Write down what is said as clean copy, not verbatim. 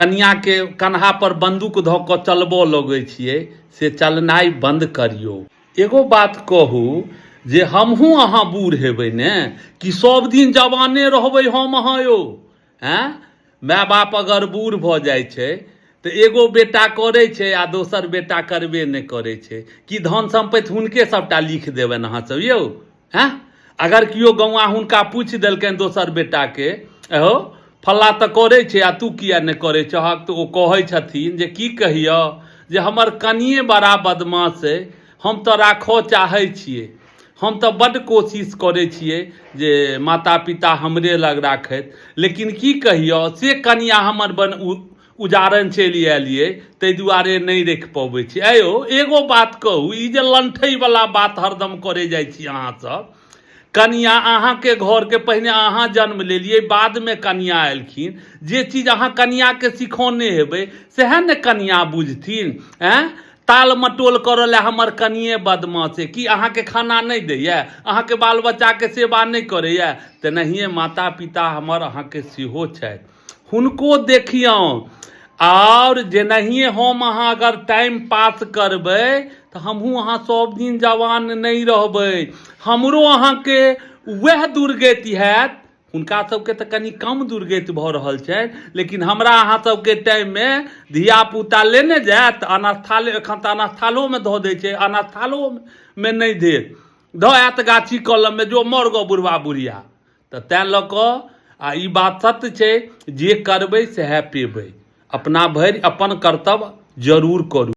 कनियाँके कन्हापर बन्दूक धऽ कऽ चलबऽ लगै छियै से चलनाइ बन्द करियौ। एगो बात कहू जे हमहूँ अहाँ बूढ़ हेबै ने कि सब दिन जवाने रहबै हम अहाँ यौ? आँय माय बाप अगर बूढ़ भऽ जाइ छै तऽ एगो बेटा करै छै आ दोसर बेटा करबे नहि करै छै। की धन सम्पत्ति हुनके सबटा लिख देबनि अहाँ सब यौ? हँ अगर केओ गौआ हुनका पूछि देलकनि दोसर बेटाके, एहो फल्ला तऽ करै छै आ तू किया नहि करै छहक? तऽ ओ कहै छथिन जे की कहियऽ जे हमर कनिए बड़ा बदमाश अइ, हम तऽ राखऽ चाहै छियै, हम तऽ बड्ड कोशिश करै छियै जे माता पिता हमरे लग राखथि, लेकिन की कहियऽ से कनिआ हमर बन उजारन चलि आयल ये, ताहि दुआरे नहि राखि पबै छी। आँय यौ, एगो बात कहू, ई जे लंठैवला बात हरदम करै जाइ छी अहाँ सब, कनिया अहाँके घरके पहिने अहाँ जन्म लेलियै, बादमे कनिया एलखिन, जे चीज अहाँ कनियाके सिखौने हेबै सएह ने कनिया बुझथिन। आँय ताल मटोल करऽ लए हमर कनिये बदमाश अइ, की अहाँके खाना नहि दैए, अहाँके बाल बच्चाके सेवा नहि करैए? तेनाहिए माता पिता हमर अहाँके सेहो छथि, हुनको देखियौन। आओर जेनाहिए हम अहाँ अगर टाइम पास करबै तऽ हमहूँ अहाँ सब दिन जवान नहि रहबै, हमरो अहाँके वएह दुर्गति हैत। हुनका सबके तऽ कनि कम दुर्गति भऽ रहल छनि, लेकिन हमरा अहाँ सबके टाइममे धियापुता लेने जायत अनाथालय, एखन तऽ अनाथालयोमे धऽ दै छै, अनाथालयोमे नहि देत, धऽ आयत गाछी कलममे, जो मर गऽ बुढ़बा बुढ़िया। तऽ तैँ लऽ कऽ आ ई बात सत्य छै, जे करबै सएह पेबै। अपना भरि अपन कर्तव्य जरूर करू।